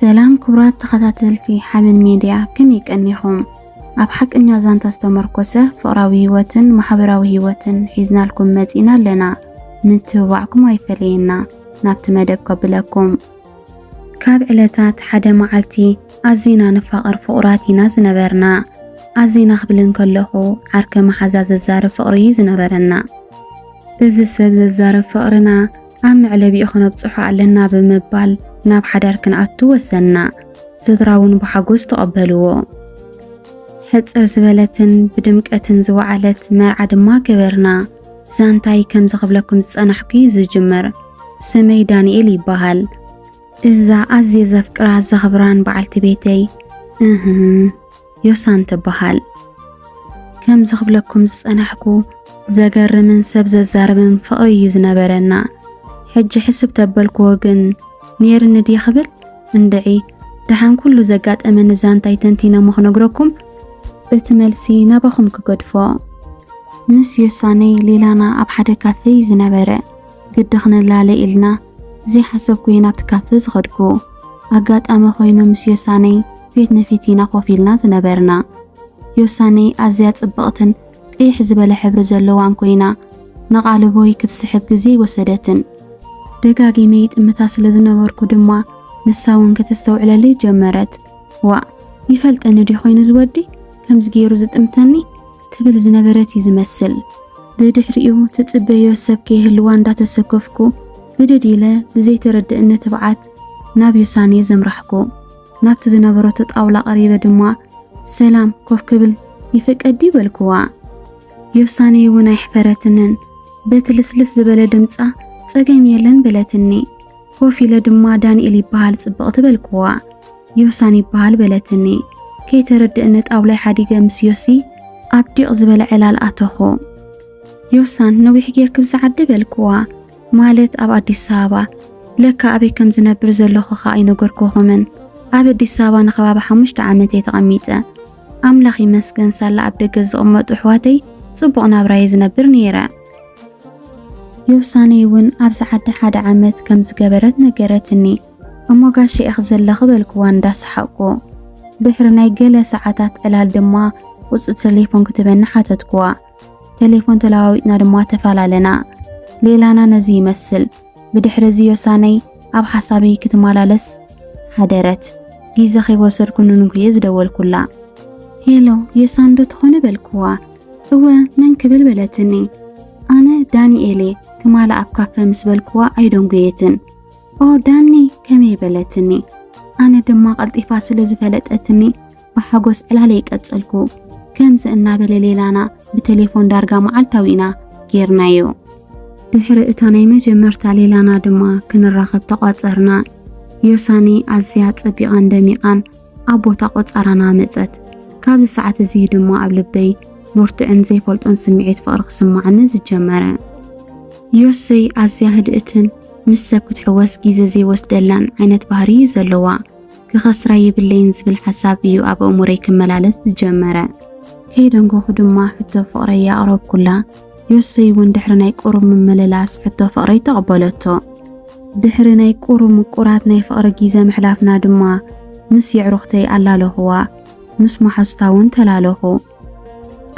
ሰላም ክቡራት ተኸታተልቲ ሓበን ሜድያ፣ ከመይ ቀኒኹም? ኣብ ሓቀኛ ዛንታ ዝተመርኮሰ ፍቕራዊ ህይወትን ማሕበራዊ ህይወትን ሒዝናልኩም መጺና ኣለና። ምትብባዕኩም ኣይፈለየና። ናብቲ መደብ ከብለኩም። ካብ ዕለታት ሓደ መዓልቲ ኣዚና ንፋቐር ፍቑራት ኢና ዝነበርና። ኣዚና ክብል እንከለኹ ዓርከ መሓዛ ዘዛርብ ፍቕሪ እዩ ዝነበረና። እዚ ሰብ ዘዛርብ ፍቕርና ኣብ መዕለቢኡ ክነብጽሖ ኣለና ብምባል ናብ ሓዳር ክንኣቱ ወሰንና። ስድራ እውን ብሓጎስ ተቐበልዎ። ሕጽር ዝበለትን ብድምቀትን ዝወዓለት መርዓ ድማ ገበርና። ዛንታይ ከምዚ ክብለኩም ዝጸናሕኩ እዩ ዝጅምር። ስመይ ዳንኤል ይበሃል። እዛ ኣዝየ ዘፍቅራ ዘኽብራን በዓልቲ ቤተይ፣ እህ፣ ዮሳን ትበሃል። ከምዚ ክብለኩም ዝጸናሕኩ ዘገርምን ሰብ ዘዛርብን ፍቕሪ እዩ ዝነበረና። ሕጂ ሕስብ ተበልክዎ ግን፣ ኔርኒ ድየ ክብል? እንድዒ፣ ደሓን ኩሉ ዘጋጠመኒ ዛንታይ ተንቲነ እሞ ክነግረኩም፣ እቲ መልሲ ናባኹም ክገድፎ። ምስ ዮሳነይ ሌላና ኣብ ሓደ ካፌ እዩ ዝነበረ። ግዲ ክንላለ ኢልና ዘይሓሰብኩ እየ ናብቲ ካፌ ዝኸድኩ። ኣጋጣሚ ኮይኑ ምስ ዮሳነይ ፊት ንፊት ኢና ኮፍ ኢልና ዝነበርና። ዮሳነይ ኣዝያ ጽብቕትን ቅይሕ ዝበለ ሕብሪ ዘለዋን ኮይና፣ ንቓልቦይ ክትስሕብ ግዜ ኣይወሰደትን። ደጋጊመ ይጥምታ ስለ ዝነበርኩ ድማ፣ ንሳ እውን ከተስተውዕለለይ ጀመረት። ዋእ፣ ይፈልጠኒ ድዩ ኮይኑ እዚ ወዲ ከምዚ ገይሩ ዝጥምተኒ? ትብል ዝነበረት እዩ ዝመስል። ብድሕሪኡ ትጽበዮ ሰብ ከይህልዋ እንዳተሰከፍኩ፣ ብድድ ኢለ ብዘይተረድእኒ ትብዓት ናብ ዮሳኔ ዘምራሕኩ። ናብቲ ዝነበረቶ ጣውላ ቀሪበ ድማ፣ "ሰላም፣ ኮፍ ክብል ይፍቀድ ድዩ?" በልክዋ። ዮሳኔ እውን ኣይሕፈረትንን። በቲ ልስልስ ዝበለ ድምጻ፣ "ጸገም የለን" በለትኒ። ኮፍ ኢለ ድማ፣ "ዳንኤል ይበሃል ጽብቕቲ" በልክዋ። "ዮሳን ይበሃል" በለትኒ። ከይተረድእኒ ጣውላይ ሓዲገ ምስ ዮሲ ኣብ ዲቕ ዝበለ ዕላል ኣተኹ። "ዮሳን፣ ነዊሕ ጌርኪ ብዚ ዓዲ?" በልክዋ። "ማለት ኣብ ኣዲስ ኣበባ። ለካ ኣበይ ከም ዝነብር ዘለኹ ኸኣ ኣይነገርኩኹምን። ኣብ ኣዲስ ኣበባ ንኸባቢ ሓሙሽተ ዓመት እየ ተቐሚጠ። ኣምላኽ ይመስገን፣ ሳላ ኣብ ደገ ዝቕመጡ ኣሕዋተይ ጽቡቕ ናብራ እየ ዝነብር ነይረ።" ዮሳነይ እውን ኣብዚ ዓዲ ሓደ ዓመት ከም ዝገበረት ነገረትኒ። "እሞ ጋሼ ኢኺ ዘለኺ?" በልክዋ እንዳሰሓቕኩ። ድሕሪ ናይ ገለ ሰዓታት ዕላል ድማ ቁጽሪ ቴሌፎን ክትበኒ ሓተትክዋ። ቴሌፎን ተለዋዊጥና ድማ ተፈላለና። ሌላና ነዚ ይመስል። ብድሕሪ እዚ ዮሳነይ ኣብ ሓሳበይ ክትመላለስ ሓደረት። ግዜ ከይወሰድኩ ንንጉየ ዝደወልኩላ። "ሄሎ፣ ዮሳን ዶ ትኾኒ?" በልክዋ። "እወ፣ መን ክብል?" በለትኒ። "ኣነ ዳንኤል እየ፣ ትማሊ ኣብ ካፈ" ምስ በልክዋ ኣይደንጎየትን። "ኦ ዳኒ፣ ከመይ?" በለትኒ። ኣነ ድማ ቀልጢፋ ስለ ዝፈለጠትኒ ብሓጎስ ዕላለይ ቀጸልኩ። ከምዚ እናበለ ሌላና ብቴሌፎን ዳርጋ መዓልታዊ ኢና ጌርናዮ። ድሕሪ እታ ናይ መጀመርታ ሌላና ድማ ክንራኸብ ተቋጸርና። ዮሳኒ ኣዝያ ጸቢቓን ደሚቓን ኣብ ቦታ ቆጸራና መጸት። ካብዚ ሰዓት እዚ ድማ ኣብ ልበይ ብርቱዕን ዘይፈልጦን ስምዒት ፍቕሪ ክስምዓኒ ዝጀመረ። ዮሰይ ኣዝያ ህድእትን ምስ ሰብ ክትሕወስ ግዜ ዘይወስደላን ዓይነት ባህሪ እዩ ዘለዋ። ክኸስራ የብለይን ዝብል ሓሳብ እዩ ኣብ ኣእምሮይ ክመላለስ ዝጀመረ። ከይደንጎኹ ድማ ሕቶ ፍቕረይ ኣቕረብኩላ። ዮሰይ እውን ድሕሪ ናይ ቁሩብ ምምልላስ ሕቶ ፍቕረይ ተቐበለቶ። ድሕሪ ናይ ቁሩብ ምቁራት ናይ ፍቕሪ ግዜ ምሕላፍና ድማ ምስ የዕሩኽተይ ኣላለኹዋ፣ ምስ መሓዙታ እውን ተላለኹ።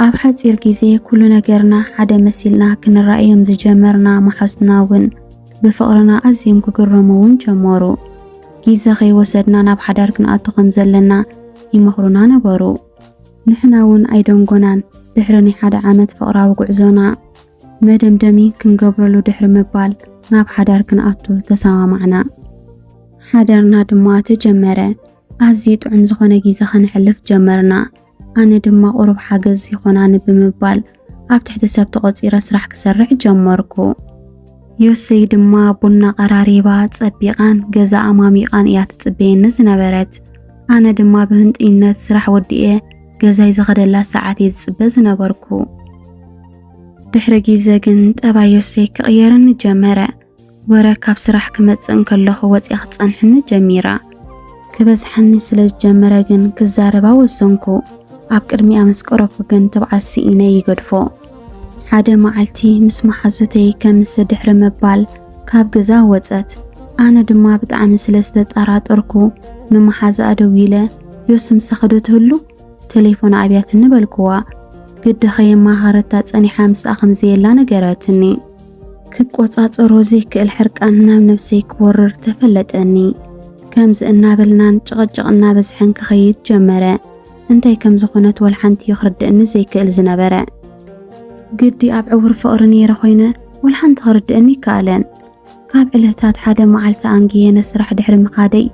ኣብ ሓጺር ግዜ ኩሉ ነገርና ሓደ መሲልና ክንረኣዮም ዝጀመርና መሓዙትና እውን ብፍቕርና ኣዝዮም ክግረሙ እውን ጀመሩ። ግዜ ከይወሰድና ናብ ሓዳር ክንኣቱ ከም ዘለና ይመኽሩና ነበሩ። ንሕና እውን ኣይደንጎናን። ድሕሪ ናይ ሓደ ዓመት ፍቕራዊ ጉዕዞና መደምደሚ ክንገብረሉ ድሕሪ ምባል ናብ ሓዳር ክንኣቱ ተሰማማዕና። ሓዳርና ድማ ተጀመረ። ኣዝዩ ጥዑም ዝኾነ ግዜ ከነሕልፍ ጀመርና። ኣነ ድማ ቁሩብ ሓገዝ ይኾናኒ ብምባል ኣብ ትሕቲ ሰብ ተቖጺረ ስራሕ ክሰርሕ ጀመርኩ። ዮሰይ ድማ ቡና ቀራሪባ ጸቢቓን ገዛ ኣማሚቓን እያ ትጽበየኒ ዝነበረት። ኣነ ድማ ብህንጡይነት ስራሕ ወዲኤ ገዛይ ዝኸደላ ሰዓት እየ ዝጽበ ዝነበርኩ። ድሕሪ ግዜ ግን ጠባይ ዮሰይ ክቕየረኒ ጀመረ። ወረ ካብ ስራሕ ክመጽእ እንከለኹ ወጺኣ ክትጸንሐኒ ጀሚራ። ክበዝሓኒ ስለ ዝጀመረ ግን ክዛረባ ወሰንኩ። ኣብ ቅድሚኣ ምስ ቀረብኩ ግን ትብዓት ስኢነ ይገድፎ። ሓደ መዓልቲ ምስ መሓዙተይ ከምስ ድሕሪ ምባል ካብ ገዛ ወጸት። ኣነ ድማ ብጣዕሚ ስለ ዝተጠራጠርኩ ንመሓዛኣ ደዊለ፣ ዮሲ ምሳኺ ዶ ትህሉ? ቴሌፎና ኣብያትኒ በልኩዋ። ግዲ ከየማኸረታ ጸኒሓ ምስኣ ከም ዘየላ ነገረትኒ። ክቆጻጸሮ ዘይክእል ሕርቃን ናብ ነብሰይ ክወርር ተፈለጠኒ። ከምዚ እናበልናን ጭቕጭቕ እናበዝሐን ክኸይድ ጀመረ። እንታይ ከም ዝኾነት ወላ ሓንቲ እዩ ክርድእኒ ዘይክእል ዝነበረ። ግዲ ኣብ ዕውር ፍቕሪ ነይረ ኮይነ ወላ ሓንቲ ክርድእኒ ይከኣለን። ካብ ዕለታት ሓደ መዓልቲ ኣንጊየ ንስራሕ ድሕሪ ምኻደይ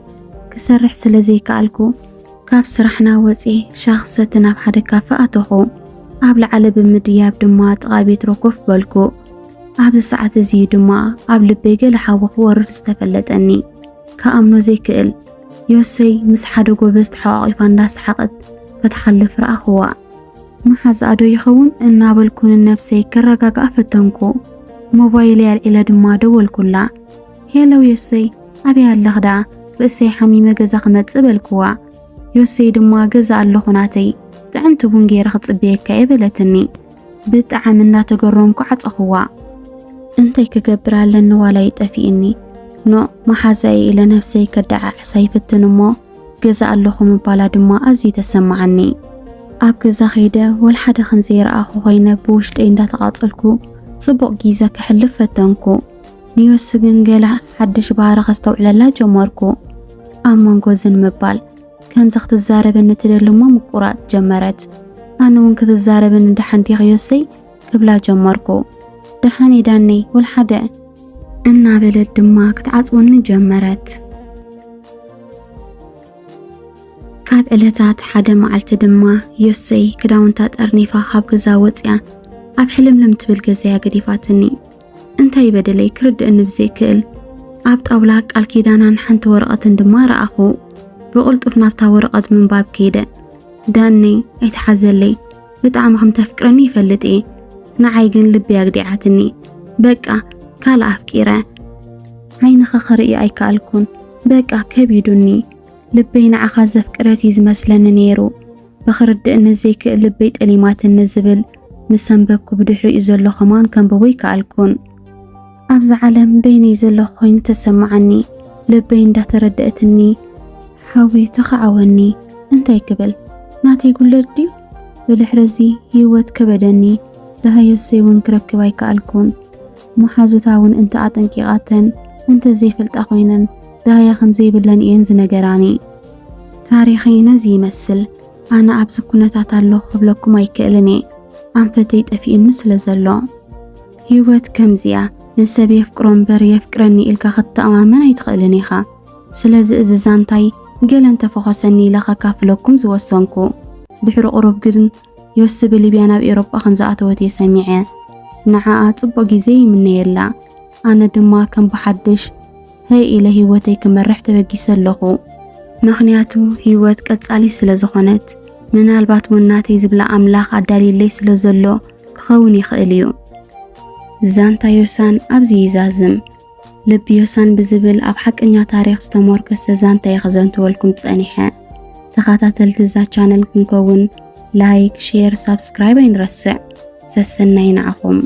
ክሰርሕ ስለ ዘይከኣልኩ፣ ካብ ስራሕና ወፅየ ሻሂ ክሰቲ ናብ ሓደ ካፈ ኣተኹ። ኣብ ላዕሊ ብምድያብ ድማ ጥቓ ቤትሮ ኮፍ በልኩ። ኣብዚ ሰዓት እዚ ድማ ኣብ ልበይ ገለ ሓዊ ክወርድ ዝተፈለጠኒ። ክኣምኖ ዘይክእል፣ ዮሰይ ምስ ሓደ ጎበዝ ተሓቋቒፋ እንዳሰሓቐት ክትሓልፍ ረኣኽዋ። መሓዛኣ ዶ ይኸውን እናበልኩ ንነብሰይ ከረጋግኣ ፈተንኩ። ሞባይለይ ኣልዒለ ድማ ደወልኩላ። ሄሎ ዮሰይ፣ ኣበይ ኣለኽ ደኣ? ርእሰይ ሓሚመ ገዛ ክመጽእ በልክዋ። ዮሰይ ድማ ገዛ ኣለኹ ናተይ፣ ጥዕምቲ ቡን ገይረ ክጽበየካ እየ በለትኒ። ብጣዕሚ እናተገረምኩ ዓጸኽዋ። እንታይ ክገብር ኣለኒ ዋላ እዩ ጠፊእኒ። ኖእ፣ መሓዛይ ኢለ ነብሰይ ከደዓዕሳ ይፍትን እሞ ገዛ ኣለኹ ምባላ ድማ ኣዝዩ ተሰማዓኒ። ኣብ ገዛ ከይደ ወላ ሓደ ከም ዘይረኣኹ ኮይነ ብውሽጠይ እንዳተቓጸልኩ ጽቡቕ ግዜ ከሕልፍ ፈተንኩ። ንዮሲ ግን ገለ ሓድሽ ባህሪ ከስተውዕለላ ጀመርኩ። ኣብ መንጎ ዝን ምባል፣ ከምዚ ክትዛረበኒ ትደሊ እሞ ምቁራጽ ጀመረት። ኣነ እውን ክትዛረበኒ ደሓን ዲኺ ዮሰይ ክብላ ጀመርኩ። ደሓን እየ ዳነይ፣ ወላ ሓደ እናበለት ድማ ክትዓጽወኒ ጀመረት። ካብ ዕለታት ሓደ መዓልቲ ድማ ዮሰይ ክዳውንታ ጠርኒፋ ካብ ገዛ ወጽያ ኣብ ሕልምልም ትብል ገዛ እያ ገዲፋትኒ። እንታይ በደለይ ክርድእኒ ብዘይክእል፣ ኣብ ጣውላ ቃል ኪዳናን ሓንቲ ወረቐትን ድማ ረኣኹ። ብቕልጡፍ ናብታ ወረቐት ምንባብ ከይደ። ዳነይ፣ ኣይትሓዘለይ፣ ብጣዕሚ ከም ተፍቅረኒ ይፈልጥ እየ። ንዓይ ግን ልበይ ኣግዲዓትኒ። በቃ፣ ካልእ ኣፍቂረ። ዓይንኻ ክርኢ ኣይከኣልኩን። በቃ፣ ከቢዱኒ። ልበይ ንዓኻ ዘፍቅረት እዩ ዝመስለኒ ነይሩ። ብኽርድእኒ ዘይክእል ልበይ ጠሊማትኒ ዝብል ምስ ኣንበብኩ ብድሕሪኡ ዘሎ ከማን ከንብቦ ኣይከኣልኩን። ኣብዛ ዓለም በይነይ ዘለኹ ኮይኑ ተሰማዓኒ። ልበይ እንዳተረደእትኒ ሓዊ ተኸዓወኒ። እንታይ ክብል? ናተይ ጉለት ድዩ? ብድሕሪ እዚ ህይወት ከበደኒ። ደሃይ ዮሰይ እውን ክረክብ ኣይከኣልኩን። መሓዙታ እውን እንተ ኣጠንቂቓተን እንተ ዘይፈልጣ ኮይነን ደሃያ ከም ዘይብለን እየን ዝነገራኒ። ታሪኸይ ነዚ ይመስል። ኣነ ኣብዚ ኩነታት ኣለኹ ክብለኩም ኣይክእልን እየ። ኣንፈተይ ጠፊኡኒ ስለ ዘሎ። ህይወት ከምዚያ፣ ንሰብ የፍቅሮ እምበር የፍቅረኒ ኢልካ ክትተኣማመን ኣይትኽእልን ኢኻ። ስለዚ እዚ ዛንታይ ገለ እንተፈኾሰኒ ኢለ ከካፍለኩም ዝወሰንኩ። ድሕሪ ቁሩብ ግን ዮሲ ብሊብያ ናብ ኤውሮጳ ከም ዝኣተወት እየ ሰሚዐ። ንዓኣ ጽቡቕ ግዜ ይምነየላ። ኣነ ድማ ከም ብሓድሽ ህይ ኢለ ህይወተይ ክመርሕ ተበጊሰ ኣለኹ። ምኽንያቱ ህይወት ቀጻሊ ስለ ዝኾነት፣ ምናልባት እውን ናተይ ዝብላ ኣምላኽ ኣዳልዩለይ ስለ ዘሎ ክኸውን ይኽእል እዩ። ዛንታ ዮሳን ኣብዚ ይዛዝም። ልቢ ዮሳን ብዝብል ኣብ ሓቀኛ ታሪኽ ዝተሞርከሰ ዛንታ እየ ከዘንትወልኩም ጸኒሐ። ተኸታተልቲ እዛ ቻነል ክንከውን ላይክ፣ ሼር፣ ሳብስክራይብ ኣይንረስዕ። ሰሰናይ ንዓኹም።